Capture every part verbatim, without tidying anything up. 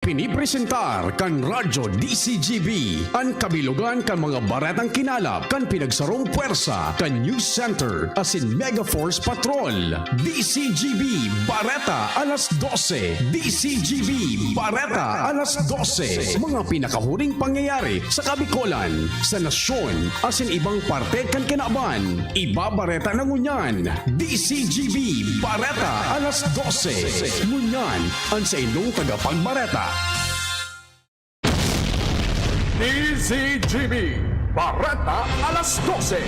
Pinipresentar kan Radyo D C G B an kabilugan kan mga baretang kinalap kan pinagsarong pwersa kan News Center asin Mega Force Patrol. D C G B Bareta alas dose. D C G B Bareta alas dose. Mga pinakahuring pangyayari sa Kabikolan, sa nasyon, asin ibang parte kan kinaban. Ibabareta na ngunyan. D C G B Bareta alas dose. Ngunyan, an saindong tagapagbareta. D C G B Bareta alas dose.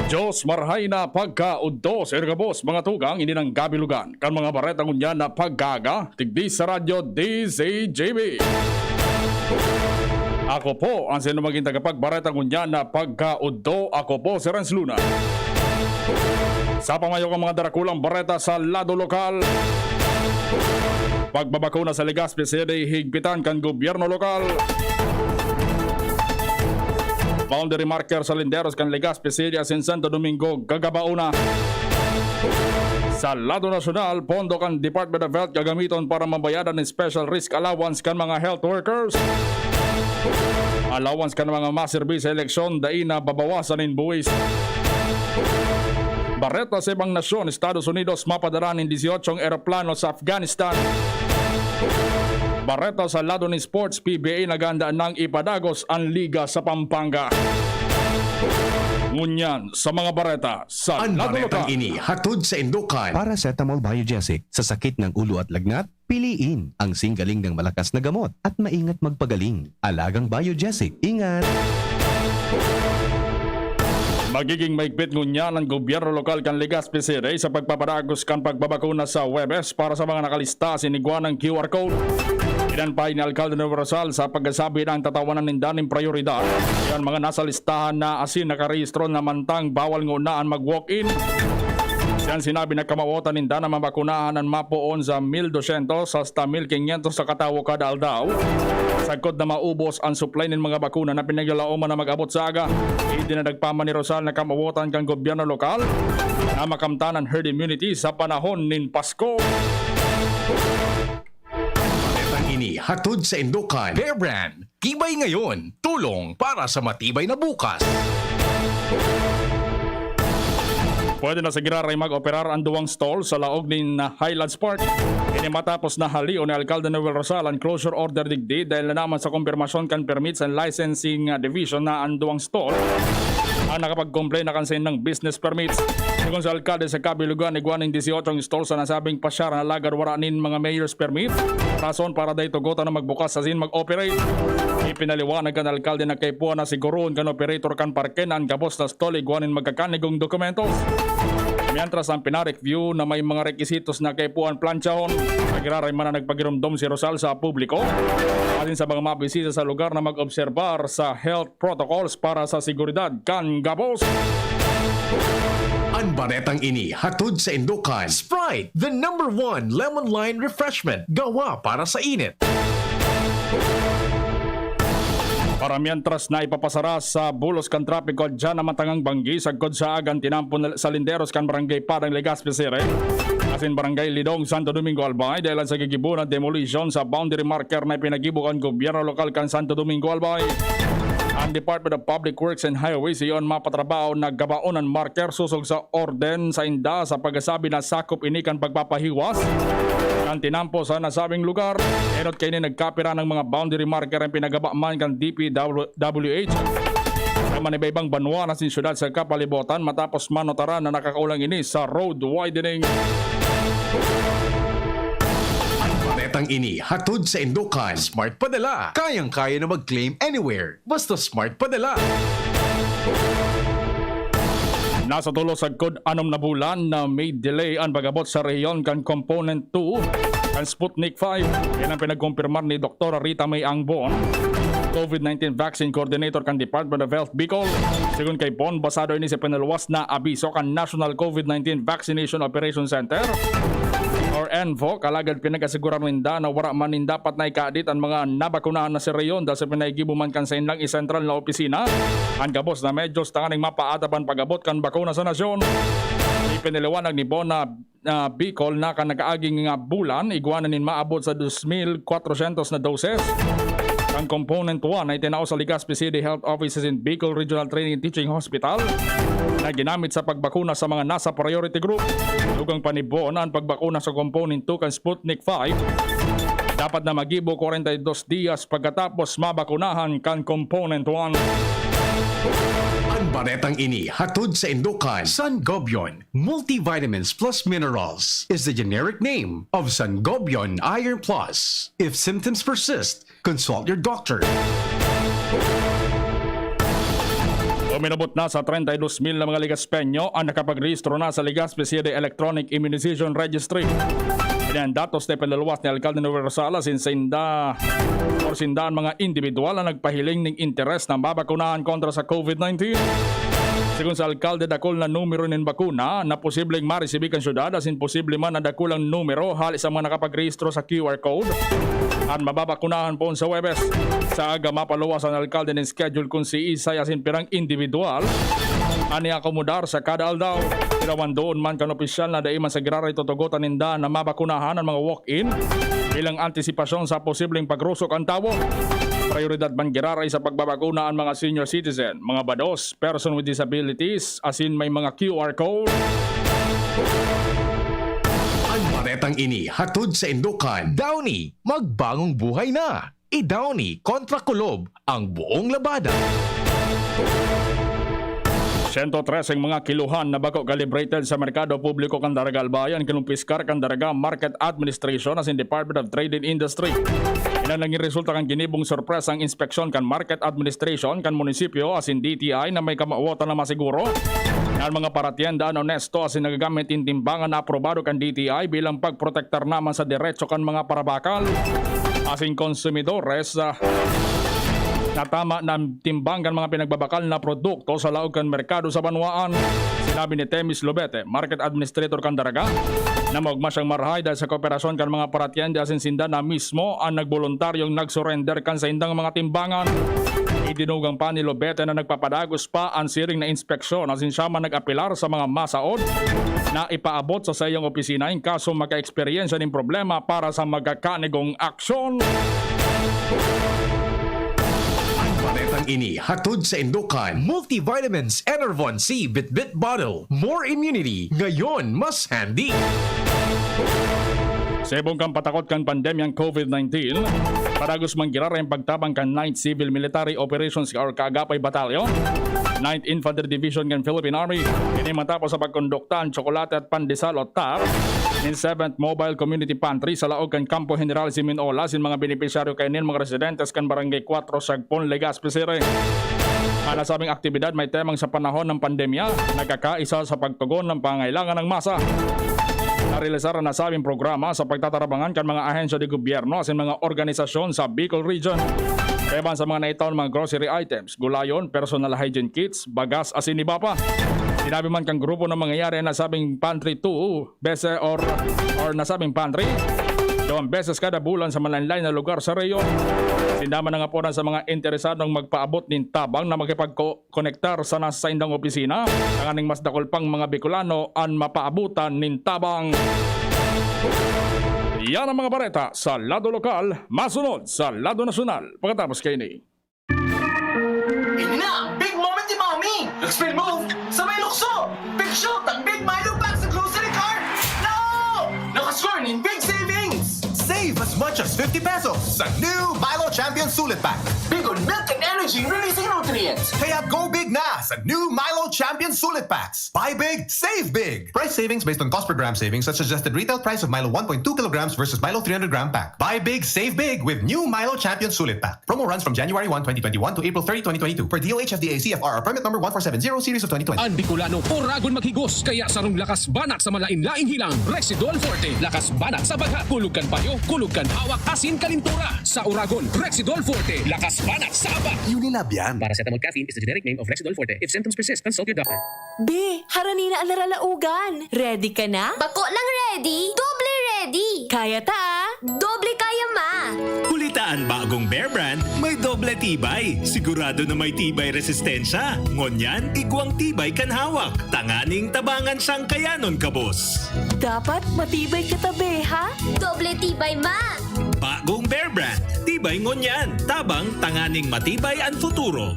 Diyos marhay na pagkaudto sa inyo gabos, mga tugang, ini nang kabilugan kan mga bareta ngunyan na pagkaaga, digdi sa Radyo D Z G B. Ako po ang sino maging tagapagbareta ngunyan na pagkaudto. Ako po si Renz Luna. Sa pamayo kan mga darakulang bareta sa lado lokal, pagbabakuna sa Legazpi City, higpitan kan gobyerno lokal. Boundary marker sa linderos kan Legazpi City asin Santo Domingo, gagabaon na. Sa lado nasyonal, pondo kan Department of Health gagamiton para mabayadan nin special risk allowance kan mga health workers. Allowance kan mga maserbi sa eleksyon, dai na babawasan nin buwis. Bareta sa ibang nasyon, Estados Unidos, mapadara nin dieciocho eroplano sa Afghanistan. Bareta sa lado nin sports, P B A naganda nang ipadagos an liga sa Pampanga. Ngunyan sa mga bareta sa An lado baretang lokal. Ini hatod sa Indokan. Paracetamol Biogesic sa sakit ng ulo at lagnat, piliin ang singgaling ng malakas na gamot at maingat magpagaling. Alagang Biogesic. Ingat! Magiging mahigpit ngunyan ang gobyerno lokal kan Legazpi City sa pagpapadagos kan pagbabakuna sa Huwebes para sa mga nakalista asin igwa ng Q R code. Iyan pa ni Alcalde Noel Rosal sa pagkasabi na ang tatawanan ninda nin prayoridad an mga nasa listahan na asin nakarehistro na mantang bawal nguna an mag-walk-in. Siyan sinabi na kamawotan ninda na mabakunahan an mapoon sa mil dosyentos hasta mil kinyentos na katawo kada aldaw, sagkod na maubos an supply nin mga bakuna na pinaglalaoman na mag-abot sa aga. Idinadagpaman ni Rosal na kamawotan kan gobyerno lokal na makamtan an herd immunity sa panahon nin Pasko. Ang ini hatod sa Indokan. Bear Brand, tibay ngayon, tulong para sa matibay na bukas. Pwede na sa Giraray mag-operar ang duwang stall sa laog nin Highlands Park. Ini matapos na halion ni Alcalde Noel Rosal ang closure order digdi dahil na naman sa kumpirmasyon kan Permits and Licensing Division na ang duwang stall ang nakapag-comply na kan saindang business permits. Segun sa alkalde sa kabilugan, igwa nin dieciocho stall sa nasabing pasyar na alagad wara nin mga mayor's permit. Rason para dai tugotan na magbukas asin mag-operate. Ipinaliwanag kan alkalde na kaipuhan na siguroon kan operator kan parke na an gabos na stall igwa nin magkakanigong dokumentos. Mientras ang pinarik view na may mga rekisitos na kaipuhan planchahon. Sa Giraray man na nagpagiromdom si Rosal sa publiko asin sa mga mabisita sa lugar na mag-obserbar sa health protocols para sa seguridad kan gabos. An baretang ini hatod sa Indokan. Sprite, the number one lemon lime refreshment, gawa para sa init. Para mientras na ipapasara sa bulos kan trapiko dyan na matangang banggi sagkod sa agan tinampo na sa linderos kan Barangay Padang, Legazpi City, asin Barangay Lidong, Santo Domingo, Albay, dahil sa gigibo na demolition sa boundary marker na ipinagibo kan gobyerno lokal kan Santo Domingo, Albay. Ang Department of Public Works and Highways iyon mapatrabaho na gabaon an marker sosog sa orden sa inda sa pagkasabi na sakop ini kan pagpapahiwas kan tinampo sa nasabing lugar. Enot kaini nagkapira ng mga boundary marker ang pinagaba man kan D P W H sa manibaybang banwa na sin syudad sa kapalibutan matapos manotaran na nakakaulang ini sa road widening. Ang baretang ini hatod sa Indokan. Smart Padala. Kayang-kaya na mag-claim anywhere. Basta Smart Padala. Nasa tulo sagkod anom na bulan na may delay an pag-abot sa rehiyon kan Component two kan Sputnik five. Yan ang pinagkumpirmar ni Doktora Rita May Angbon, COVID nineteen Vaccine Coordinator kan Department of Health Bicol. Segun kay Bon, basado ini sa pinaluwas na abiso kan National COVID nineteen Vaccination Operation Center or ENVOC, alagad pinag-asigurar ninda na wara man nin dapat na ikaadit an mga nabakunahan na sa rehiyon dahil sa pinaigibo man kan saindang isentral na opisina an gabos na medyos tanganing mapaatab an pag-abot kan bakuna sa nasyon. Ipinaliwanag ni Bon na ah, Bicol na kan nakaaging nga bulan, igwa na nin maabot sa dos mil kwatrosyentos na doses kan Component one na itinao sa Legazpi City Health Offices in Bicol Regional Training and Teaching Hospital na ginamit sa pagbakuna sa mga nasa priority group. Dugang pa ni Bon, an pagbakuna sa Component two kan Sputnik five dapat na magibo kwarenta y dos diyas pagkatapos mabakunahan kan Component one. Ang baretang ini hatod sa indukan Sangobion Multivitamins Plus Minerals is the generic name of Sangobion Iron Plus. If symptoms persist, consult your doctor. Uminabot na sa treinta y dos mil na mga Legaspeño ang nakapagrehistro na sa Legazpi City Electronic Immunization Registry. Ini an datos na ipinaluwas ni Alkalde Noel Rosal asin sinda or sinda an mga individual na nagpahiling ning interes na mabakunahan kontra sa COVID nineteen. Segun sa alkalde, dakul na numero nin bakuna na posibleng maresibi kan syudad asin posible man na dakulang numero hali sa mga nakapagrehistro sa Q R code an mababakunahan poon sa Huwebes. Sa aga, mapaluwas an alkalde nin schedule kun siisay asin pirang individual an iakomodar sa kada aldaw. Tirawan doon man kan opisyal na dai man sa giraray tutugotan ninda na mabakunahan an mga walk-in bilang antisipasyon sa posibleng pagrusok kan tawo. Prayoridad man giraray sa pagbabakuna an mga senior citizen, mga bados, person with disabilities, asin may mga Q R code. Ang baretang ini hatod sa indukan Downy, magbangong buhay na! I-Downy kontra kulob ang buong labada. Sento treseng mga kilohan na bako calibrated sa merkado publiko kan Daraga Albay an kinumpiskar kan Daraga Market Administration asin Department of Trade and Industry. Iyan an nagin resulta kan ginibong sorpresang inspeksyon kan Market Administration kan munisipyo asin D T I na may kamawotan na masiguro na an mga paratienda an onesto asin nagagamit nin timbangan na aprobado kan D T I bilang pagprotektar naman sa deretso kan mga parabakal asin konsumidores, ah, na tama na timbang kan mga pinagbabakal na produkto sa laog kan merkado sa banwaan. Sinabi ni Temis Lobete, Market Administrator kan Daraga, na maogma siyang marahay dahil sa kooperasyon kan mga paratienda asin sinda na mismo an nagboluntaryong nagsurrender kan saindang mga timbangan. Idinugang pa ni Lobete na nagpapadagos pa an siring na inspeksyon asin siya man nag-apelar sa mga masaod na ipaabot sa saiyang opisina in kaso maka-eksperyensya nin problema para sa magkakanigong aksyon. Ang baretang ini hatod sa indukan Multivitamins Enervon C Bitbit Bottle. More immunity, ngayon mas handy. Sa ibong kan patakot kan pandemyang COVID nineteen, padagos man giraray an pagtabang kan Ninth Civil Military Operations or Kaagapay Battalion, Ninth Infantry Division kan Philippine Army. Ini matapos sa pagkondukta an tsokolate at pandesal o TAP nin Seventh Mobile Community Pantry sa laog kan Kampo General Siminola asin mga benepisyaryo kaini an mga residentes kan Barangay Cuatro, Sagpon, Legazpi City. An nasabing aktibidad may temang sa panahon ng pandemya, nagkakaisa sa pagtugon ng pangangailangan ng masa. Narealisar an nasabing programa sa pagtatarabangan kan mga ahensya de gobyerno asin mga organisasyon sa Bicol Region. Kaiban sa mga naitaw na mga grocery items, gulayon, personal hygiene kits, bagas asin iba pa. Sinabi man kan grupo na mangyayari an nasabing pantry two beses or, or nasabing pantry dalawang beses kada bulan sa malain-lain na lugar sa rehiyon. Sinda man nangaponan sa mga interesadong magpaabot nin tabang na makipagko-, konektar sana sa saindang opisina, tanganing mas dakul pang mga Bicolano an mapaabotan nin tabang. Yan ang mga bareta sa lado lokal, masunod sa lado nasyonal. Pagkatapos kaini. Ini na ang big moment ni Mommy! Nag-spin move, sabay lukso! Big shot ang Big Milo Pack sa grocery cart! No! Nakascore nin big savings! Save as much as fifty pesos sa new Milo Champion Sulit Pack. Big on milk and energy releasing nutrients. Kaya go big na sa new Milo Champion Sulit Packs. Buy big, save big. Price savings based on cost per gram savings at suggested retail price of Milo one point two kilograms versus Milo three hundred gram pack. Buy big, save big with new Milo Champion Sulit Pack. Promo runs from January one, twenty twenty-one to April thirty, twenty twenty-two, per D O H F D A C F R R permit number one four seven zero series of twenty twenty. An Bicolano, Oragon maghigos, kaya sarong lakas banak sa malain-laing hilang. Rexidol Forte, lakas banak sa bagha, kulog kan payo, kulog kan hawak, asin kalintura. Sa Oragon, Rexidol Forte, lakas banak sa aba. Unilab yan. Paracetamol caffeine is the generic name of Rexidol Forte. If symptoms persist, consult your doctor. Be, harani na an naralaogan. Ready ka na? Bako lang ready, doble ready. Kaya ta, ah. Doble kaya, ma. Huli ta an bagong Bear Brand, may doble tibay. Sigurado na may tibay resistensya. Ngunyan, igwang tibay kan hawak. Tanganing tabangan siyang kayanon kabos. Dapat matibay ka ta, be, ha? Doble tibay, ma. Bagong Bear Brand. Tibay ngunyan. Tabang tanganing matibay an futuro.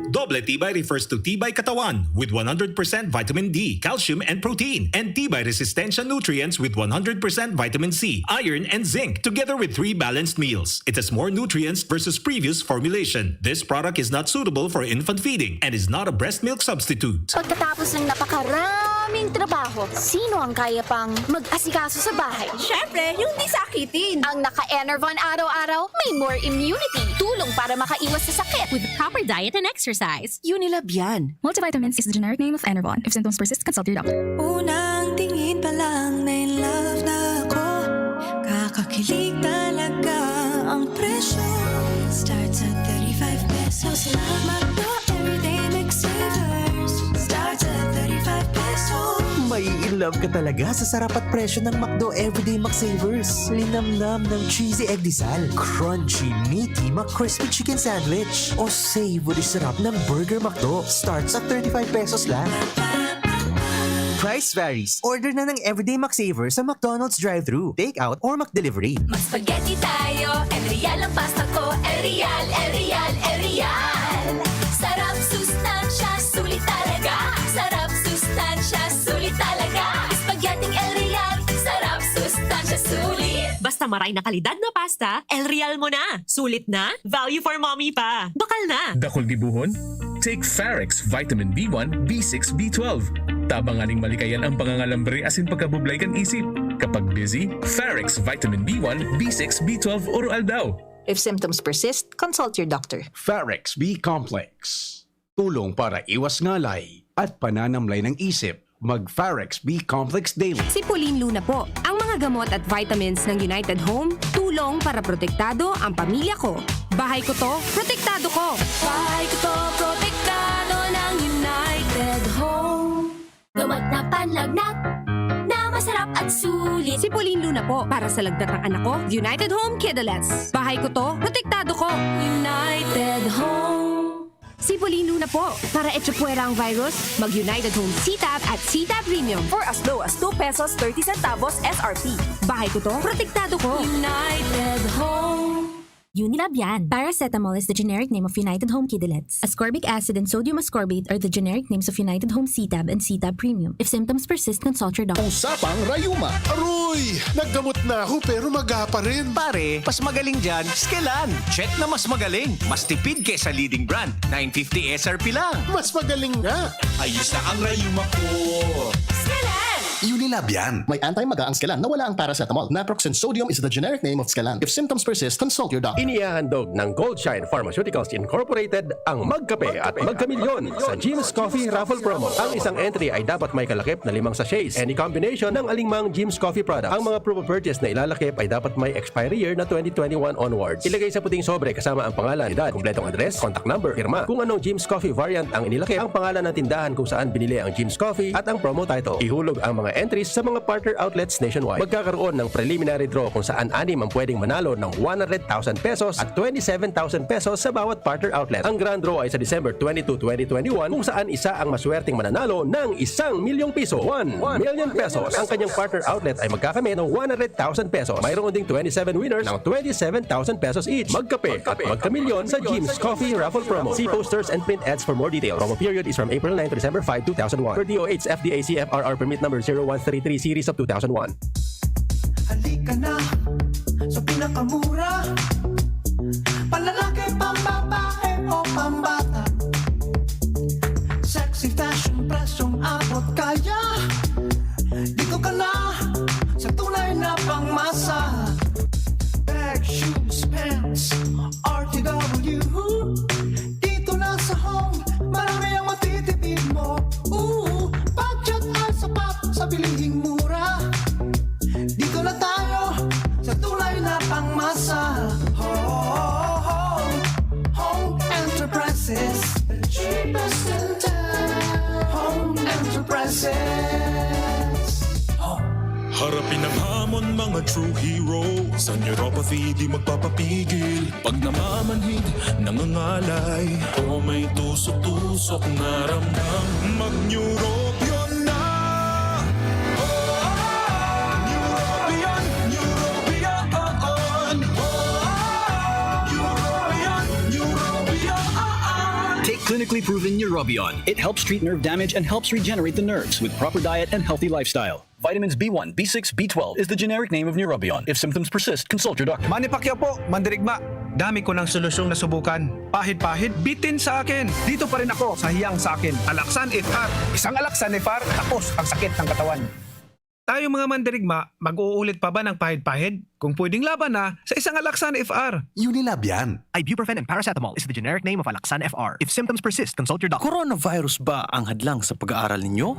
Doble tibay refers to tibay katawan with one hundred percent vitamin D, calcium, and protein, and tibay resistensya nutrients with one hundred percent vitamin C, iron, and zinc, together with three balanced meals. It has more nutrients versus previous formulation. This product is not suitable for infant feeding and is not a breast milk substitute. Pagkatapos ng napakaraming trabaho, sino ang kaya pang mag-asikaso sa bahay? Siyempre, yung di sakitin. Ang naka-Enervon araw-araw, may more immunity. Tulong para makaiwas sa sakit. With proper diet and exercise. Unilab yan. Multivitamins is the generic name of Enervon. If symptoms persist, consult your doctor. Unang tingin pa lang na in love na ako. Kakakilig talaga ang presyo. Starts at thirty-five pesos lang. McDo Everyday McSavers. Starts at thirty-five pesos. Mai-in love ka talaga sa sarap at presyo ng McDo Everyday McSavers. Linamnam ng cheesy egg disal, crunchy, meaty McCrispy chicken sandwich, o savory sarap ng Burger McDo. Starts at thirty-five pesos lang. Price varies. Order na ng Everyday McSaver sa McDonald's drive-thru, take-out, or McDelivery. Mag-spaghetti tayo, El Real ang pasta ko. El Real, El Real, El Real. Sarap, sustansya, sulit talaga. Sarap, sustansya, sulit talaga. Spaghetti El Real. Sarap, sustansya, sulit. Basta maray na kalidad na pasta, El Real mo na. Sulit na, value for mommy pa. Bakal na. Dakul gibohon? Take Farex Vitamin B one, B six, B twelve. Tabang nganing malikayan ang pangangalambre asin pagkabublay kan isip. Kapag busy, Farex Vitamin B one, B six, B twelve oro-aldaw. If symptoms persist, consult your doctor. Farex B Complex. Tulong para iwas ngalay at pananamlay ng isip. Mag Farex B Complex Daily. Si Pauline Luna po. Ang mga gamot at vitamins ng United Home, tulong para protektado ang pamilya ko. Bahay ko to, protektado ko. Bahay ko to, protektado ng United Home. Gawa na panlagnat na masarap at sulit. Si Pauline Luna po, para sa lagnat ng anak ko, United Home Kidalets. Bahay ko to, protektado ko. United Home. Si Pauline Luna po, para echapuwera ang virus, mag United Home C-Tab at C-Tab Premium. For as low as two pesos thirty centavos S R P. Bahay ko to, protektado ko. United Home. Unilab yan. Paracetamol is the generic name of United Home Kidalets. Ascorbic acid and sodium ascorbate are the generic names of United Home C-Tab and C-Tab Premium. If symptoms persist, consult your doctor. Usapang Rayuma. Aroy! Naggamot na ako pero maga pa rin. Pare, mas magaling dyan, Skelan. Check na mas magaling. Mas tipid kesa leading brand. nine fifty S R P lang. Mas magaling nga. Ayos na ang rayuma ko. Skelan! Unilab yan. May anti-maga ang Skelan na wala ang paracetamol. Naproxen sodium is the generic name of Skelan. If symptoms persist, consult your doctor. Inihahandog ng Gold Shine Pharmaceuticals Incorporated ang Magkape at Magkamilyon sa Jim's Coffee Raffle Promo. Ang isang entry ay dapat may kalakip na limang sachets. Any combination ng alingmang Jim's Coffee product. Ang mga proof of purchase na ilalakip ay dapat may expiry year na twenty twenty-one onwards. Ilagay sa puting sobre kasama ang pangalan, edad, kumpletong address, contact number, pirma. Kung anong Jim's Coffee variant ang inilakip, ang pangalan ng tindahan kung saan binili ang Jim's Coffee at ang promo title. Ihulog ang mga entries sa mga partner outlets nationwide. Magkakaroon ng preliminary draw kung saan anim ang pwedeng manalo ng one hundred thousand pesos at twenty-seven thousand pesos sa bawat partner outlet. Ang grand draw ay sa December twenty-two, twenty twenty-one, kung saan isa ang maswerteng mananalo ng isang milyong piso, one million pesos. Ang kanyang partner outlet ay magkakamit ng one hundred thousand pesos. Mayroon ding twenty-seven winners ng twenty-seven thousand pesos each. Magkape at magkamilyon sa Jim's Coffee Raffle Promo. See posters and print ads for more details. Promo period is from April nine to December five, two thousand one. Per D O H F D A C F R R permit number zero one three three series of two thousand one. Halika na sa pinakamura. Panlalaki, pambabae o pambata. Kaya, dito ka na sa tunay na pangmasa. Bag, shoes, pants, R T W. Dito na sa Home, marami ang matitipid mo. Oo, budget ay sapat sa bilihing mura. Dito na tayo sa tunay na pangmasa. Home, Home Enterprises, the cheapest in town. Home Enterprises. Home. Harapin ang hamon, mga true hero. Sa neuropathy, di magpapapigil. Pag namamanhid, nangangalay, o may tusok-tusok na ramdam, mag-Neurobion na! Neurobion, Neurobion, Neurobion, Neurobion. Take clinically proven Neurobion. It helps treat nerve damage and helps regenerate the nerves with proper diet and healthy lifestyle. Vitamins B one, B six, B twelve is the generic name of Neurobion. If symptoms persist, consult your doctor. Manny Pacquiao po, mandirigma. Dami ko ng solusyong nasubukan. Pahid-pahid, bitin sa akin. Dito pa rin ako sa hiyang sa akin. Alaxan F R. Isang Alaxan F R, tapos ang sakit ng katawan. Tayong mga mandirigma, mag-uulit pa ba ng pahid-pahid? Kung pwedeng laban na, sa isang Alaxan F R. Unilab yan. Ibuprofen and paracetamol is the generic name of Alaxan F R. If symptoms persist, consult your doctor. Coronavirus ba ang hadlang sa pag-aaral ninyo?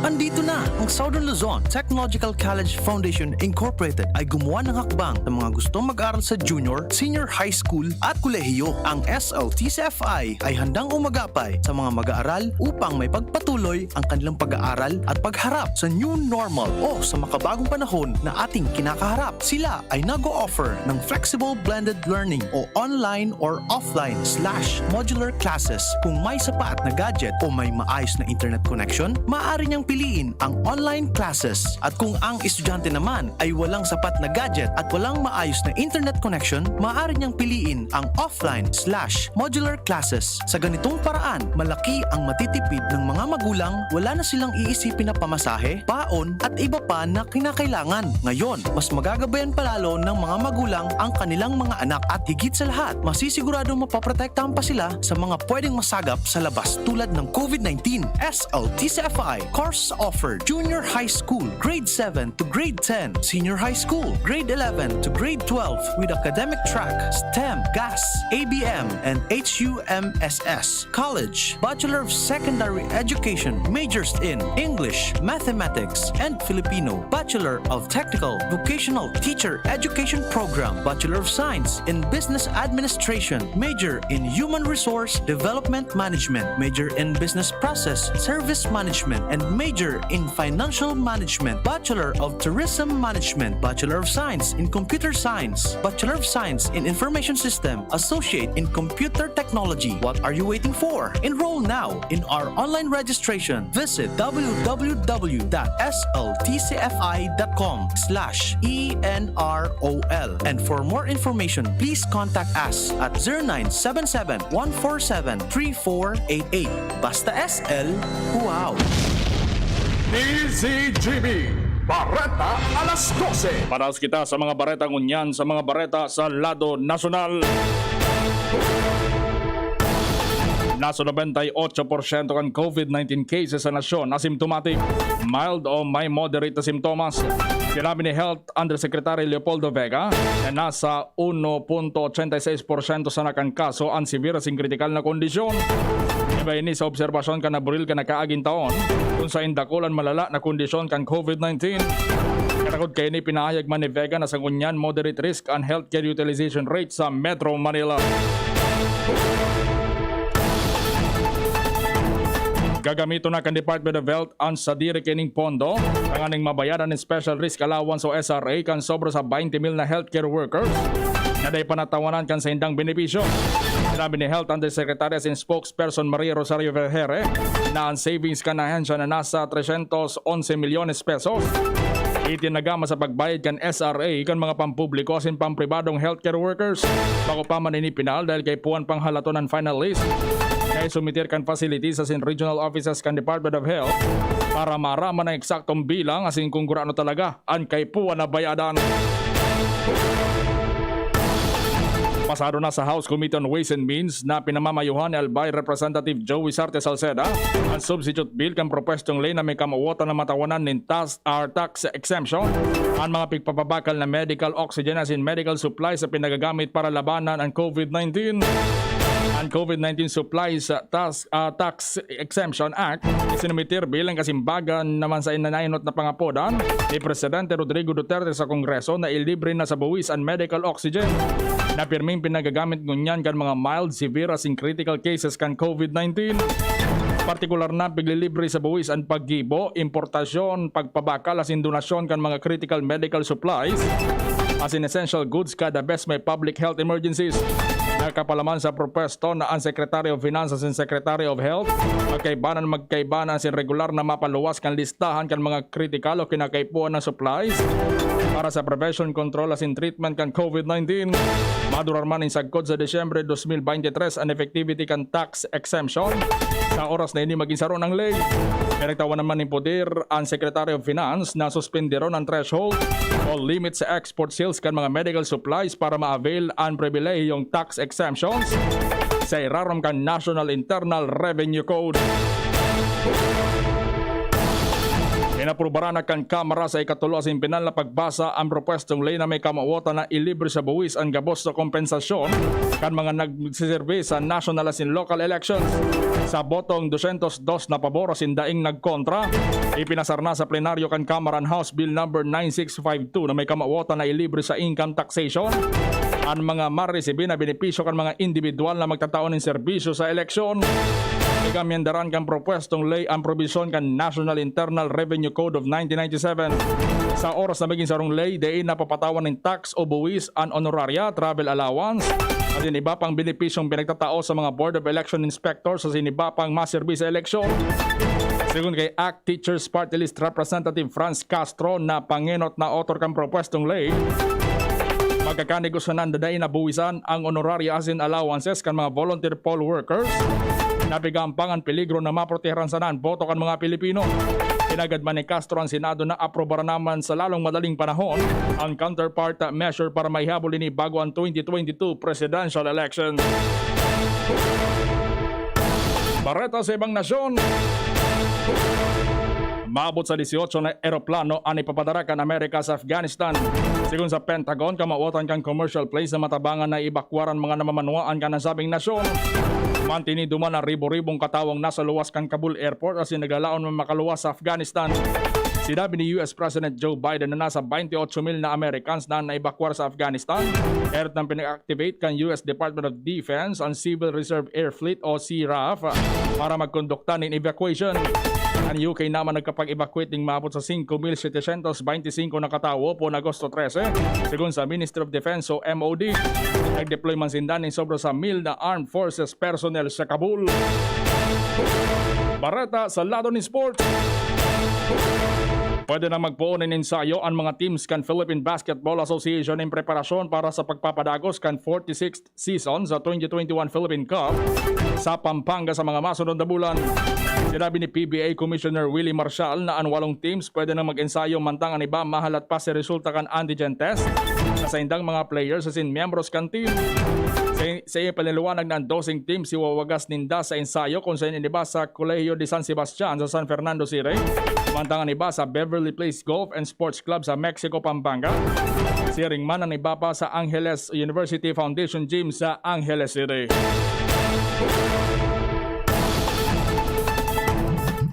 Andito na! Ang Southern Luzon Technological College Foundation Incorporated ay gumawa ng hakbang sa mga gustong mag-aral sa junior, senior high school at kolehiyo. Ang S L T C F I ay handang umagapay sa mga mag-aaral upang may pagpatuloy ang kanilang pag-aaral at pagharap sa new normal o sa makabagong panahon na ating kinakaharap. Sila ay nag-o-offer ng flexible blended learning o online or offline slash modular classes. Kung may sapat na gadget o may maayos na internet connection, maaari niyang piliin ang online classes. At kung ang estudyante naman ay walang sapat na gadget at walang maayos na internet connection, maaari niyang piliin ang offline slash modular classes. Sa ganitong paraan, malaki ang matitipid ng mga magulang, wala na silang iisipin na pamasahe, baon, at iba pa na kinakailangan. Ngayon, mas magagabayan pa lalo ng mga magulang ang kanilang mga anak at higit sa lahat, masisiguradong mapoprotektahan pa sila sa mga pwedeng masagap sa labas tulad ng COVID nineteen. S L T C F I course offer Junior High School, Grade seven to Grade ten, Senior High School, Grade eleven to Grade twelve with academic track, STEM, GAS, A B M, and H U M S S. College, Bachelor of Secondary Education, majors in English, Mathematics, and Filipino, Bachelor of Technical Vocational Teacher Education Program, Bachelor of Science in Business Administration, major in Human Resource Development Management, major in Business Process Service Management, and major in Financial Management, Bachelor of Tourism Management, Bachelor of Science in Computer Science, Bachelor of Science in Information System, Associate in Computer Technology. What are you waiting for? Enroll now in our online registration. Visit w w w dot s l t c f i dot com slash e n r o l. And for more information, please contact us at zero nine seven seven, one four seven, three four eight eight. Basta S L, wow! D Z G B, Bareta alas dose. Paraos kita sa mga bareta ngunyan, sa mga bareta sa lado nasyonal. Nasa nobenta y otso porsyento kan COVID nineteen cases sa nasyon asymptomatic, mild o may moderate na simptomas. Sinabi ni Health Undersecretary Leopoldo Vega na nasa uno punto ochenta y seis porsyento sana kan kaso an severe asin kritikal na kondisyon. Iba ini sa obserbasyon kan Abril kan nakaaging taon, kun saen dakul an malala na kondisyon kan COVID nineteen. Karagod kaini, pinahayag man ni Vega na sa ngunyan moderate risk an healthcare utilization rate sa Metro Manila. Gagamiton na kan Department of Health an sadiri kaining pondo tanganing mabayadan an special risk allowance o S R A kan sobra sa twenty mil na healthcare workers na dai pa natawanan kan saindang benepisyo. Sinabi ni Health Undersecretary asin Spokesperson Maria Rosario Vergere na an savings kan ahensya na nasa tresyentos onse milyones pesos. Itinagama sa pagbayad kan S R A kan mga pampubliko asin pampribadong healthcare workers. Bako pa man ini pinal dahil kaipuhan pang halaton an final list na isumiter kan facilities asin regional offices kan Department of Health para maaraman an eksaktong bilang asin kung gurano talaga an kaipuhan na bayadan. Pasado na sa House Committee on Ways and Means na pinamamayuhan ni Albay Representative Joey Sarte Salceda ang substitute bill kan propwestong ley na may kamawotan na matawanan nin tas-, ah, tax exemption ang mga pigpapabakal na medical oxygen asin medical supplies na pinagagamit para labanan ang COVID nineteen. Ang COVID nineteen supplies, ah, tas-, ah, tax Exemption Act, isinumitir bilang kasimbagan naman sa inanaynot na pangapodan ni Presidente Rodrigo Duterte sa Kongreso na ilibre na sa buwis an medical oxygen na pirming pinagagamit ngunyan kan mga mild, severe asin critical cases kan COVID nineteen. Partikular na piglilibre sa buwis an paggibo, importasyon, pagpabakal asin donasyon kan mga critical medical supplies asin essential goods kada bes may public health emergencies. Nakapalaman sa propwesto na ang Secretary of Finance asin Secretary of Health magkaibanan magkaibanan asin regular na mapaluwas kan listahan kan mga kritikal o kinakaipuhan na supplies para sa prevention, control asin treatment kan COVID nineteen. Madurar man nin sagkod sa Disyembre dos mil bente tres an effectivity kan tax exemption. Sa oras na ini magin saro nang ley. Pinagtawan naman nin poder ang Secretary of Finance na suspendidon ang threshold o limit sa export sales kan mga medical supplies para ma-avail ang pribilehiyong tax exemptions sa irarom kan National Internal Revenue Code. Inaprubaran na kan Kamara sa ikatulo asin pinal na pagbasa ang propwestong ley na may kamawotan na ilibre sa buwis an gabos na kompensasyon kan mga nagsiserbi sa national asin local elections. Sa botong dosyentos dos na pabor asin daing nagkontra, ipinasar na sa plenaryo kan Kamara an House Bill Number nine six five two na may kamawotan na ilibre sa income taxation an mga maresibi na benepisyo kan mga indibidwal na magtatao nin serbisyo sa eleksyon. Igamyendaran kan propwestong ley ang probisyon kan National Internal Revenue Code of nineteen ninety-seven. Sa oras na magin sarong ley, dai na papatawan nin tax o buwis an honoraria, travel allowance, asin iba pang benepisyong pinagtatao sa mga Board of Election Inspectors asin iba pang maserbi sa eleksyon. Segun kay ACT Teachers Party List Representative Franz Castro, na pangenot na author kan propwestong ley, magkakanegosyo na dai na buwisan ang honoraria asin allowances kan mga volunteer poll workers na pigaampangan peligro na maproteharan sana an boto kan mga Pilipino. Hinagad man ni Castro ang Senado na aprobaran naman sa lalong madaling panahon ang counterpart measure para maihabol ini bago ang twenty twenty-two presidential election. Bareta sa ibang nasyon. Maabot sa dieciocho na eroplano an ipapadara kan Amerika sa Afghanistan. Segun sa Pentagon, kamawotan kan commercial planes na matabangan na ibakwaran mga namamanwaan kan nasabing nasyon. Mantinido man ang ribo-ribong katawong nasa luwas kan Kabul Airport asin naglalaon man makaluwas sa Afghanistan. Sinabi ni U S President Joe Biden na nasa twenty-eight mil na Americans na naibakwar sa Afghanistan, kahit nang pinag-activate kan U S Department of Defense ang Civil Reserve Air Fleet o C R A F para magkondukta nin evacuation. Ang U K naman nagkapag-evacuate ning maabot sa singko mil setecientos beintisinko na katawo poon Agosto trese, segun sa Ministry of Defense o M O D. Nag-deploy man sinda nin sobra sa mil na armed forces personnel sa Kabul. Bareta sa lado nin sport. Pwede na magpoon nin ensayo ang mga teams kan Philippine Basketball Association in preparasyon para sa pagpapadagos kan forty-sixth season sa twenty twenty-one Philippine Cup sa Pampanga sa mga masunod na bulan. Sinabi ni P B A Commissioner Willie Marshall na an walong teams pwede nang mag-ensayo, mantang an iba mahalat pa sa resulta kan antigen test sa saindang mga players asin miyembros kan team. Sa, sa ipinaliwanag na an doseng teams iwawagas ninda sa ensayo kun saen an iba sa Colegio de San Sebastian sa San Fernando City, mantang an iba sa Beverly Place Golf and Sports Club sa Mexico, Pampanga. Siring man an iba pa sa Angeles University Foundation Gym sa Angeles City.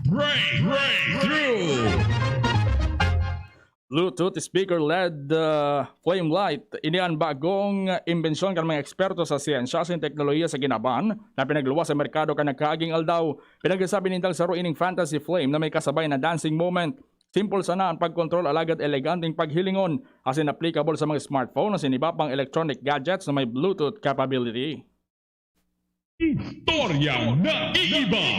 Break, breakthrough. Bluetooth speaker-led, uh, flame light. Ini an bagong imbensyon kan mga eksperto sa siyensya asin teknolohiya sa kinaban na pinagluwas sa merkado kan nagkaaging aldaw. Pinagsasabi nindang saro ining fantasy flame na may kasabay na dancing moment. Simple sana ang pagkontrol, alagad eleganteng paghilingon, asin applicable sa mga smartphone asin iba pang electronic gadgets na may Bluetooth capability. Istoryang naiiba.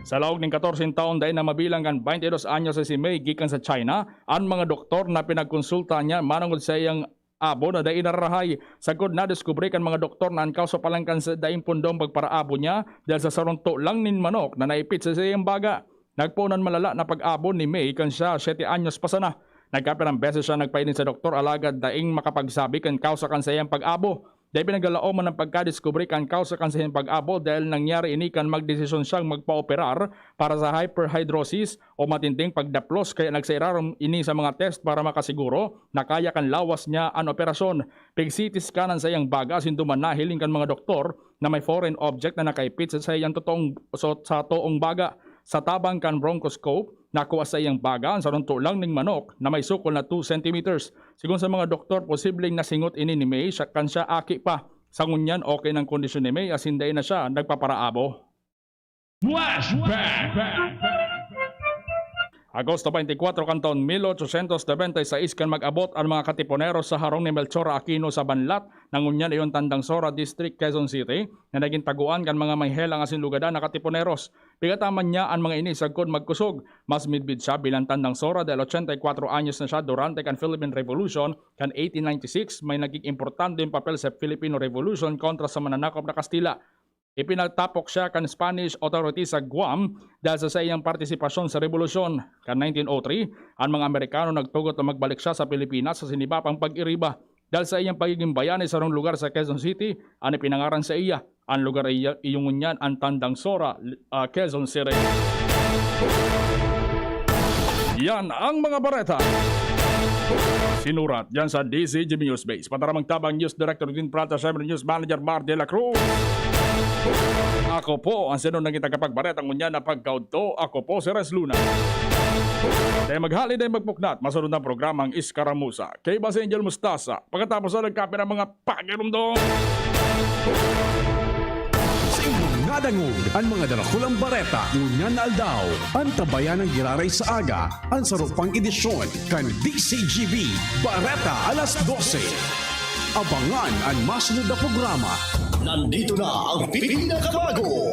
Sa laog nin katorse taon, dai na mabilang kan baynte dos anyos si Mei gikan sa China. An mga doktor na pinagkonsulta niya manongod sa iyang abo na dai nararahay. Sagkod, nadiskubre kan mga doktor na an kawsa pa lang kan sa daing pundong pagparaabo niya dahil sa sarong tulang nin manok na naipit sa saiyang baga. Nagpoon an malala na pag-abo ni Mei kan siya siyete anyos pa sana. Nagkapirang beses siya nagpahiling sa doktor, alagad daing makapagsabi kan kausa kan saiyang pag-abo. Dai pinaglalaoman an pagkadiskubre kan kausa kan saiyang pag-abo dahil nangyari ini kan magdesisyon siyang magpaoperar para sa hyperhidrosis o matinding pagdaplos, kaya nagsairarom ini sa mga test para makasiguro na kaya kan lawas niya an operasyon. Pig-C T scan an saiyang baga asin duman nahiling kan mga doktor na may foreign object na nakaipit sa saiyang totoong, so, sa toong baga. Sa tabang kan bronchoscope, nakua sa saiyang baga an sarong tulang ning manok na may sukol na two centimeters. Sigon sa mga doktor, posibleng nasingot ini ni May siya, kan siya aki pa. Sa ngunyan, okay nang kondisyon ni May asin dai na siya nagpaparaabo. Flashback! Agosto twenty-four kan taon mil ochocientos noventa y seis kan mag-abot an mga katiponeros sa harong ni Melchor Aquino sa Banlat, na ngunyan iyo an Tandang Sora District, Quezon City, na nagin tagoan kan mga may helang asin lugadan na katiponeros. Pigataman niya an mga ini sagkod magkusog. Mas midbid siya bilang Tandang Sora dahil ochenta y kwatro anyos na siya durante kan Philippine Revolution kan eighteen ninety-six, may naging importanteng papel sa Filipino Revolution kontra sa mananakop na Kastila. Ipinatapok siya kan Spanish authority sa Guam dahil sa saiyang partisipasyon sa rebolusyon. Kan nineteen oh three, an mga Amerikano nagtugot na magbalik siya sa Pilipinas sa sinibapang pag-iriba. Dahil sa iyang pagiging bayani sa sarong lugar sa Quezon City, an ipinangaran sa iya. An lugar iya, iyo ngunyan an Tandang Sora, ah, Quezon City. Yan ang mga bareta. Sinurat diyan sa D C G B News Base. Pataramang tabang News Director Din Prata, siyempre News Manager Mar de la Cruz. Ako po ang sinunod na tagapagbareta ngunyan na pagkaudto. Ako po si Res Luna. Dahil maghali, dahil magpuknat, masunod na programang Iskaramusa. Kay Bas Angel Mustasa. Pagkatapos na nagkape ng mga pakirumdom. Sa inyong nadangog, an mga darakulang bareta ngunyan na aldaw. Antabayan an giraray sa aga, an sarupang edisyon kan D C G B, Bareta alas dose. Abangan an masunod na programa. Nandito na ang pinakabago,